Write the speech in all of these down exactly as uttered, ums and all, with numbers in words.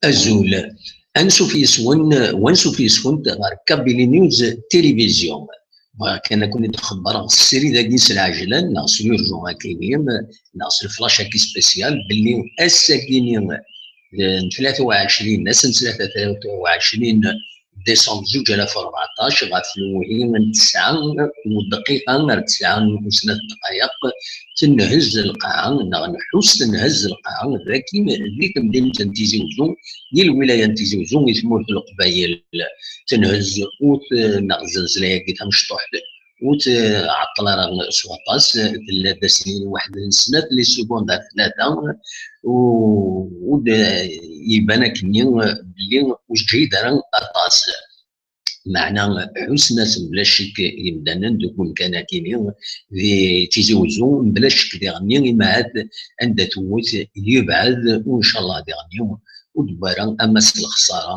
Azul. Ansuf yes-wen, wansuf yes-went ɣer Kabylie News Télévision. Bɣiɣ kan ad ken-id-xebbreɣ srid-agi s lɛejlan neɣ s l'urgent akini neɣ s leflac-agi spécial belli ass-agini n tlata u ɛecrin, ass n ttlata tlata u ɛecrin décembre zuǧ alaf u rbeɛṭac, ɣef lewhi n tesɛa u dqiqa ar tesɛa u snat dqayeq, tenhez lqaɛa, neɣ nḥus tenhez lqaɛa, dagi di temdint n Tizi Uzzu, di lwilaya n Tizi Uzzu, i tmurt n Leqbayel. Tenhez ur t-, neɣ zznezla-agi tamecṭuḥt, ur tɛeṭṭel ara s waṭas, tella-d ass-nni waḥed n snat les secondes ar tlata, u, u d-, iban akkenni belli ur teǧhid ara aṭas. Meɛna ḥusn-asen bla ccek yimdanen deg umkan-akini di Tizi Uzzu, bla ccek diɣenni, imɛad anda tewwet yebɛed, u ncallah diɣenni ur d-wwi ara ama s lexsara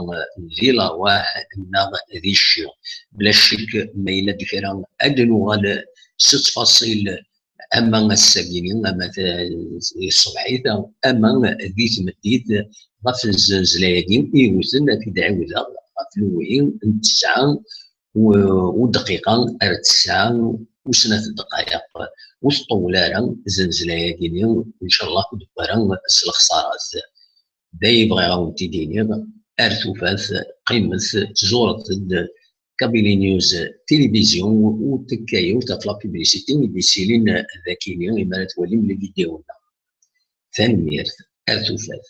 di lerwaḥ neɣ di cci. Bla ccek ma yella-d kra ad d-nuɣal s ttfaṣil ama ass-agini, ama t-, ṣṣbeḥ-ita, ama di tmeddit, ɣef zznezla-agi iwten, ad t-id-ɛiwdeɣ, ɣef lewhi n tesɛa u, u dqiqa ar tesɛa u snat dqayeq. Ur tṭewwel ara zznezla-agini, ncallah ur d-wwi ara s lexsarat. D ayen bɣiɣ ad wen-t-id-iniɣ. Ar tufat, qqimet, tzuret-d Kabylie News Télévision, ur tekka yiwet ɣef la publicité i d-issilin dagini, imi ara twalim les vidéos-nneɣ. Tanemmirt, ar tufat.